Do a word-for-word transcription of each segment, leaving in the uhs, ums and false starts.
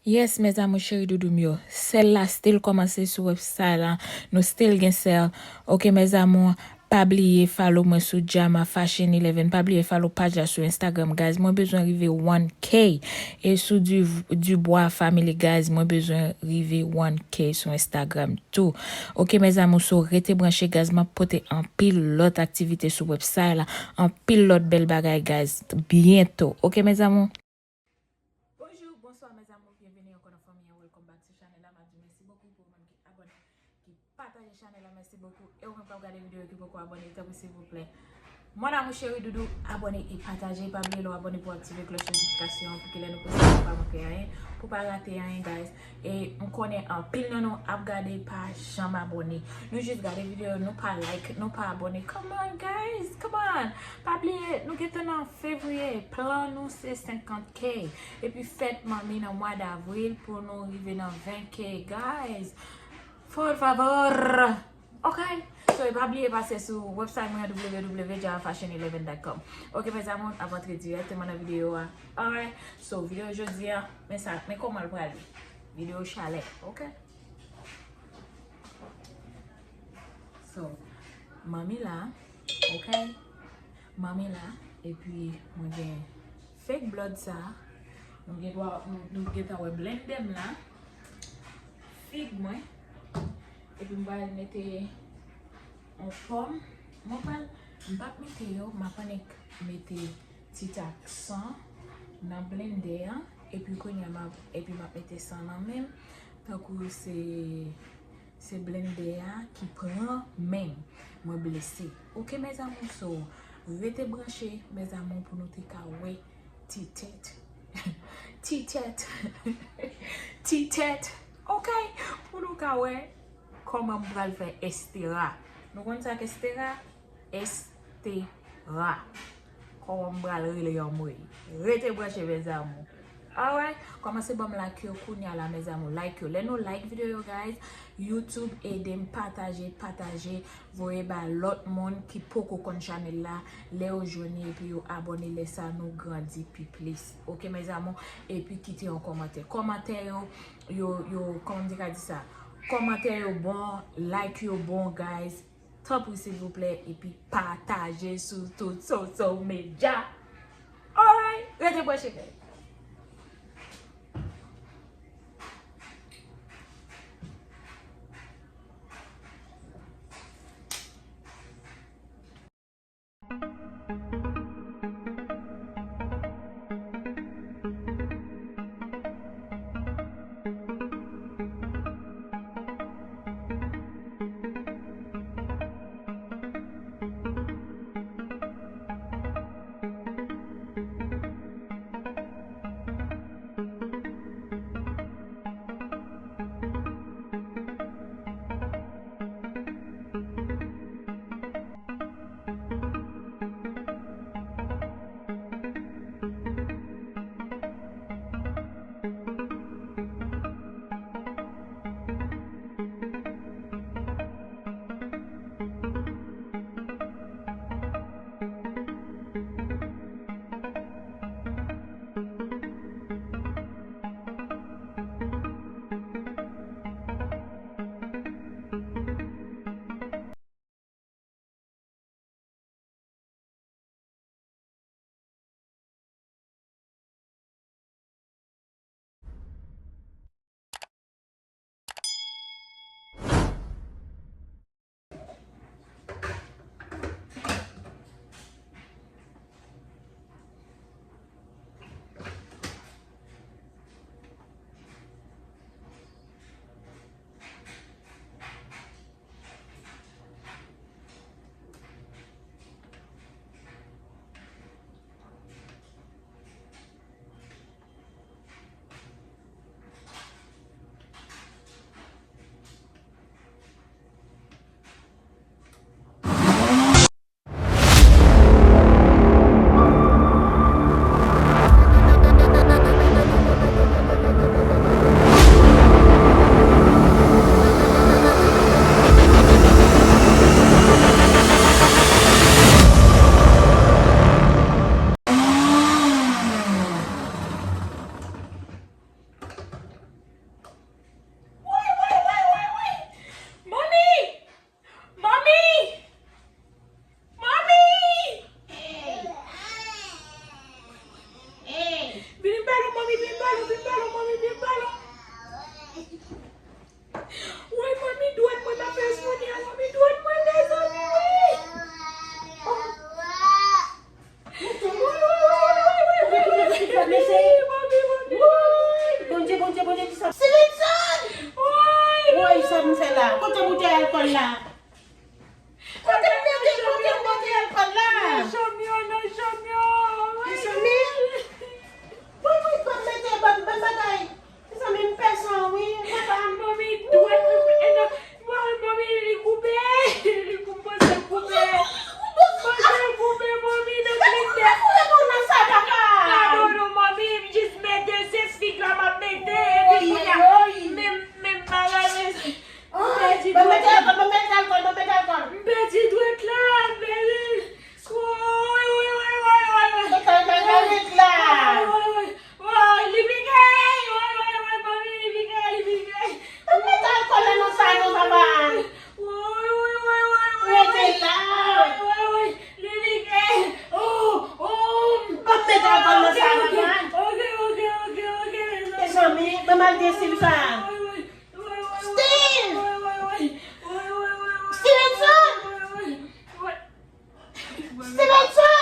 Yes, mes amours, cheri doudou m yo. Sèl la still kòmanse sou website la. Nou still gen sèl. Ok, mes amours, pa bliye follow mwen sou Jama Fashion eleven. Pa bliye follow page la sou Instagram, guys. Mwen bezwen rive one K. E sou Du, Dubois Family, guys. Mwen bezwen rive one K sou Instagram tou. Ok, mes amours, so rete branche, guys. M ap pote anpil lòt aktivite sou website la. Anpil lòt bèl bagay, guys. Byento. Ok, mes amours. Bonjou, bonswa, mes amours, byenveni ankò nan fanmi an. Welcome back to channel la. M ap di mèsi bokou pou ou menm ki abòne, ki pataje chanèl la. Mèsi bokou. E ou menm k ap gade videyo ki poko abòne, tanpri silvouplè, mon amour chéri doudou, abòne e pataje. Pa bliye lè w abòne pou w aktive klòch notifikasyon an pou ke lè nou poste nou pa manke anyen, pou pa rate anyen, guys. E m konnen anpil nan nou ap gade pa janm abòne. Nou jis gade videyo, nou pa like, nou pa abòne. Come on, guys, come on. Pa bliye, nou gentan nan fevriye, plan nou se senkant K. Epi fèt manmi nan mwa davril pou nou rive nan ven K, guys. Por favor. Ok? So, e pa bliye pase sou website mwen, w w w dot jama fashion eleven dot com. Ok, mes amours, n ap antre dirèkteman nan videyo a. Alright? So, videyo jodi a, men sa, men kòman l prale. Videyo chalè, ok? So, manmi la, ok? Manmi la, epi mwen gen fake blood sa. Nou gen dwa, nou, nou gentan wè blendè m la. Fig mwen. Epi m pral mete yon pòm. Mwen pral, m p ap mete yo, m ap annik mete ti tak san nan blendè an. Epi kounye a, m ap, epi m ap mete san nan men m. Tankou se, se blendè a ki pran men m. Mwen blese. Ok, mes amours, so, rete branche, mes amours, pou nou te ka wè ti tèt. Ti tèt. Ti tèt. Ok? Pou nou ka wè kòman m pral fè estera. Nou konn sa k estera? Estera. Kòman m pral rele anmwey. Rete branche, mes amours. Alright? Kòmanse ban m like yo kounye a la, mes amours. Like yo. Lè nou like videyo yo, guys, YouTube ede m pataje, pataje, voye ba lòt moun ki poko konn chanèl la. Lè yo jwenn li epi yo abòne, lè sa nou grandi pi plis. Ok, mes amours? Epi kite yon kòmantè. Kòmantè yo, yo, yo, kòman m te ka di sa? Kòmantè yo bon, like yo bon, guys. Tanpri, silvouplè, epi pataje sou tout social media. Alright, rete branche, guys. Vin balon, vin balon, manmi, vin balon. Woy, manmi, dwèt mwen pa fè sonnen an, manmi, dwèt mwen, mezanmi, wi. Woy, woy, woy, woy, woy, woy, woy, woy, manmi, manmi, manmi. Bondye, Bondye, Bondye, ki sa? Stevenson! Woy! Woy, sa m fè la? Kote boutèy alkòl la? Kote m mete, kote m mete alkòl la? Nan chanm yo, nan chanm yo. Mezanmi, bon, bon, ban m mete, ban m, ban m bagay. Mezanmi, m pè san, wi. Papa. Manmi, dwèt mwen, e non, manmi, li koupe. Li koupe, panse l koupe. Panse l koupe, manmi, nan klitè. Ou reponn nan sa, papa. Non, non, non, manmi, m jis mete, se fig la m ap mete, epi kounye a, men, men bagay, men M pèdi dwèt la. Ban m mete alkòl, ban m mete alkòl, ban m mete alkòl. M pèdi dwèt la, m pèdi. Woy, woy, woy, woy, woy, woy. Mete alkòl la. Woy, woy, woy. Woy, li pike. Woy, woy, woy, manmi, li pike, li pike. Ban m mete alkòl la nan sa non, papa. Woy, woy, woy, woy, woy. Rete la. Woy, woy, woy. Li pike. Oh, oh. Ban m mete alkòl nan sa, papa. Ok, ok, ok, ok, ok, mezanmi. Mezanmi, ban m al gen sil sa. Woy, woy. Steve! Stevenson! Stevenson!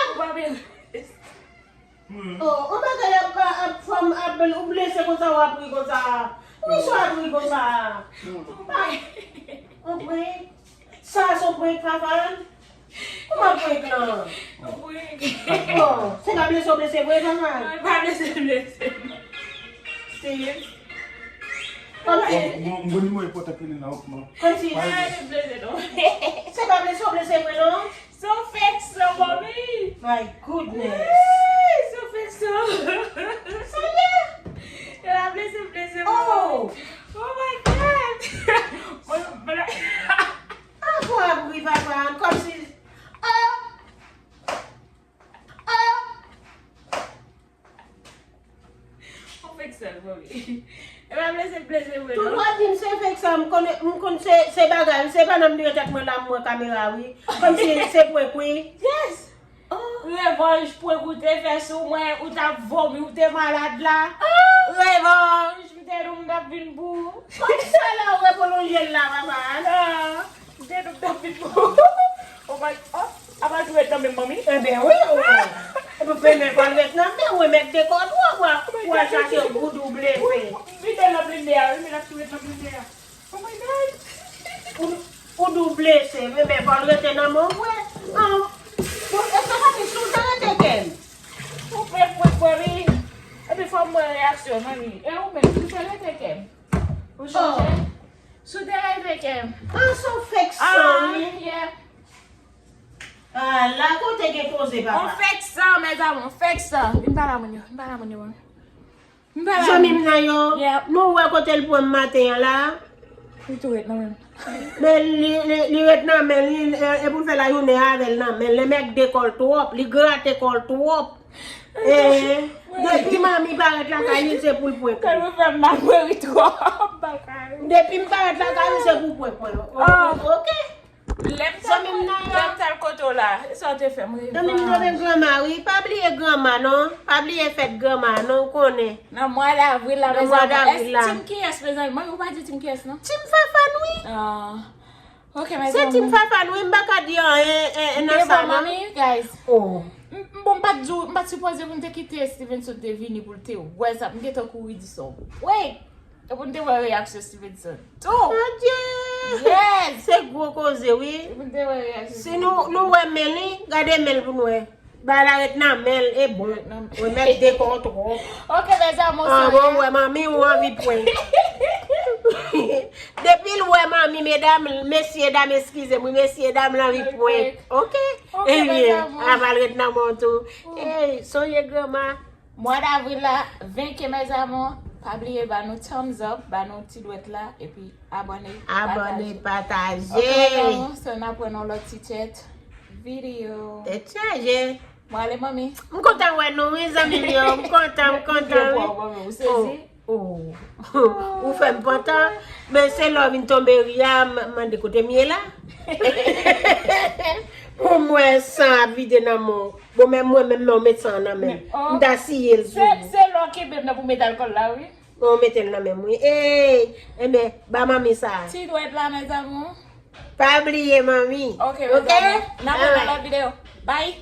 Oh, on bagay ap, ap fè m ap, ou blese konsa, w ap ri konsa. Poukisa w ap ri konsa? Ou pa, on prank? Sa se on prank, papa? Kòman prank lan? Bon, se pa blese w blese vre, papa? Non, pa blese, blese. Steve. Kòman? Bon, bon, bon, nimewo enpòtan ke li nan, non. Kòmsi. Ah, li blese, non. Se pa blese w blese vre, non? Se on fake san, manmi. My goodness. Wi, se on fake san. Sa ye? E pa blese, blese vre, manmi. Oh my God. Mwen, mwen, Ah, fò ap ri, papa, kòmsi. Oh! Oh! On fake san, manmi. E pa blese, blese vre, non? Tout w ap di m se fake san, m konn, m konn se, se bagay, se pandan m dwe tèt mwen la, m wè kamera, wi. Kòmsi se prank, wi. Yes! Oh! Revanj, prank ou te fè sou mwen, ou t ap vomi, ou te malad la. Oh! Revanj, m te di w m t ap vin pou ou. Kòmsi la ou repwolonje l la, papa? Ah! M te di w m t ap vin pou ou. Oh my, oh, apa l tou ret nan men m, manmi? Enben wi, oh. Epi fè men pa l ret nan men w, mèt dekò twòp, w al chache goud ou blese. Wi, wi, wi, wi, l ap limyè a, wi, men l ap tou ret nan limyè a. Oh my God! Ou, ou di w blese, men men pa l rete nan men w vre. Ah, bon, e sa pa ti sou te rete kè m. Ou fè prank, manmi. Epi fò m wè reyaksyon, manmi. E ou menm, sou te rete kè m. Ou chanje? Sou te rete kè m. Ah, se on fake san, wi. Ah, yeah. Ah, la kote gen koze, papa. On fake san, mezanmi, on fake san. Vin pale a moun yo, vin pale a moun yo, manmi. Zanmi m nan yo, nou wè kote l pran m maten an la? Li tou ret nan men m. Men li, li, li ret nan men li, e, e pou l fè lajounen avè l nan men l. Li mèt dekò l twòp, li grate kò l twòp. E, depi manmi parèt lakay li, se pou l prank. Kè nou fè m mal, mwen ri twòp, m pa ka ri. Depi m parèt lakay li, se pou prank mwen. Oke? Lè m t al, lè m t al kote w la, e sa w te fè m rele. Zanmi m, mande granma, wi. Pa bliye granma, non. Pa bliye fèt granma, non, ou konnen. Nan mwa davril la, mezanmi. Nan mwa davril la. Team kiyès, mezanmi? Manmi, ou pa di team kiyès, non? Team Fafane, wi. Ah. Ok, mezanmi. Se team Fafane, wi. M pa ka di anyen, en, en, nan sa, non. Manmi, guys. Oh. M, m, bon, m pa t di w, m pa t sipoze pou m te kite Stevenson te vini pou l te wè sa. M gentan kouri di sa. Wi! E pou n te wè reyaksyon Stevenson tou. Adye! Yes! Se gwo koze, wi. E pou n te wè reyaksyon Stevenson. Si nou, nou wè men li, gade men l pou n wè. Bagay la ret nan men l, e bon. Ret nan men l. Remèt de kontwòl. Ok, mezanmi, ah, bon, wè manmi ou anvi prank. Depi l wè manmi, medam, mesye dam, eskize m, wi, mesye dam, l anvi prank. Ok? Ok, mezanmi. Ebyen, a va l ret nan men w tou. Ey, sonje granma. Mwa davril la, venke, mes amours. Pa bliye ba nou thumbs up, ba nou ti dwèt la, epi abòne, abòne, pataje. Ok, mes amours, so n ap wè nan lòt ti tèt videyo. Tèt chaje. Mwen ale, manmi. M kontan wè nou, wi, zanmi m yo. M kontan, m kontan, wi. Ou sezi? Oh. Ou fè m pantan. Men se lè w vin tonbe ri a, m mande kote m ye la. Pou mwen san ap vide nan men w. Bon, men mwen menm, men w met san nan men m. M ta siye l sou ou. Se lè w kenbe m nan pou met alkòl la, wi. Bon, w mete l nan men m, wi. Ey, enben, ba manmi sa. Ti dwèt la, mes amours. Pa bliye, manmi. Ok, mes amours. N ap wè nan lòt videyo. Bye.